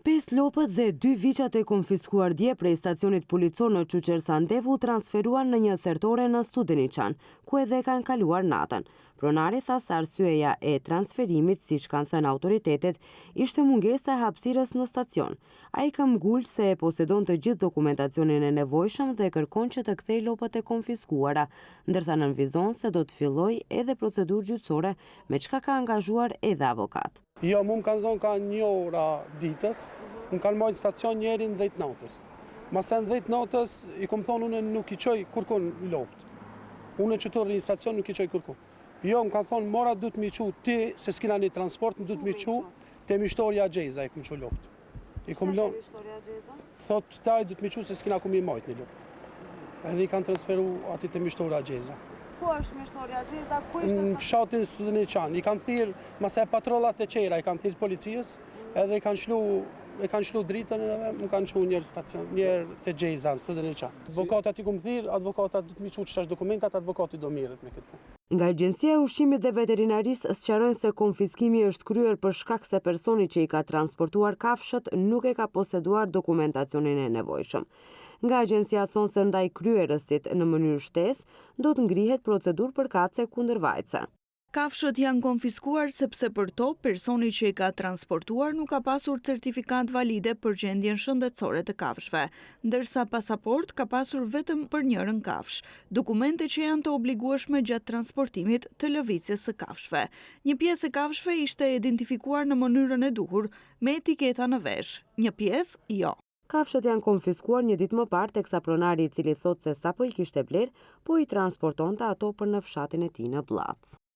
Pesë lopët dhe dy viçat e konfiskuar dje prej stacionit policor në Çuçer Sandevë u transferuan në një thertore në Studeniçan, ku edhe kanë kaluar natën. Pronari tha se arsyeja e transferimit, siç kanë thënë autoritetet, ishte mungesa e hapësirës në stacion. Ai këmbëngul se e posedon të gjithë dokumentacionin e nevojshëm dhe kërkon që të kthejë lopët e konfiskuara, ndërsa nënvizon se do të fillojë edhe procedurë gjyqësore me çka ka angazhuar edhe avokat. Jo, mu më kanë zonë ka një ora ditës, më kanë majtë n'stacion njeri në 10 natës. Mase në 10 natës, i kom thonë unë nuk i çoj kurkun lopët. Unë që të rri në stacion nuk i çoj kurkun. Jo, më kanë thonë, mora du të mi çu ti, se s'kina një transport, më du të mi çu, te mishtorja Gjeza i kom çu lopët. I kom lënë. Thot, taj du të mi çu se s'kina ku mi majt një lopë. Edhe i kanë transferu aty te mishtorja Gjeza. Ku është mishtorja Gjeza? Ku ishte? Në fshatin Studeniçan. I kanë thirrë, mase patrollat e qera, i kanë thirrë policisë, edhe i kanë shlu e kanë shlu dritën edhe më kanë çu njëherë stacion, njëherë te Gjeza në Studeniçan. Advokatat i kom thirrë, advokatat du të mi çu qetash dokumentat, advokati do mirret me këtë punë. Nga Agjencia e Ushqimit dhe Veterinarisë sqarojnë se konfiskimi është kryer për shkak se personi që i ka transportuar kafshët nuk e ka poseduar dokumentacionin e nevojshëm. Nga agjencia thonë se ndaj kryerësit në mënyrë shtesë do të ngrihet procedurë përkatëse kundërvajtëse. Kafshët janë konfiskuar sepse për to, personi që i ka transportuar nuk ka pasur certifikatë valide për gjendjen shëndetësore të kafshëve, ndërsa pasaportë ka pasur vetëm për njërën kafshë, dokumente që janë të obligueshme gjatë transportimit të lëvizjes së kafshëve. Një pjesë e kafshëve ishte identifikuar në mënyrën e duhur, me etiketa në vesh, një pjesë jo. Kafshët janë konfiskuar një ditë më parë teksa pronari i cili thotë se sapo i kishte blerë, po i transportonte ato për në fshatin e tij në Bllacë.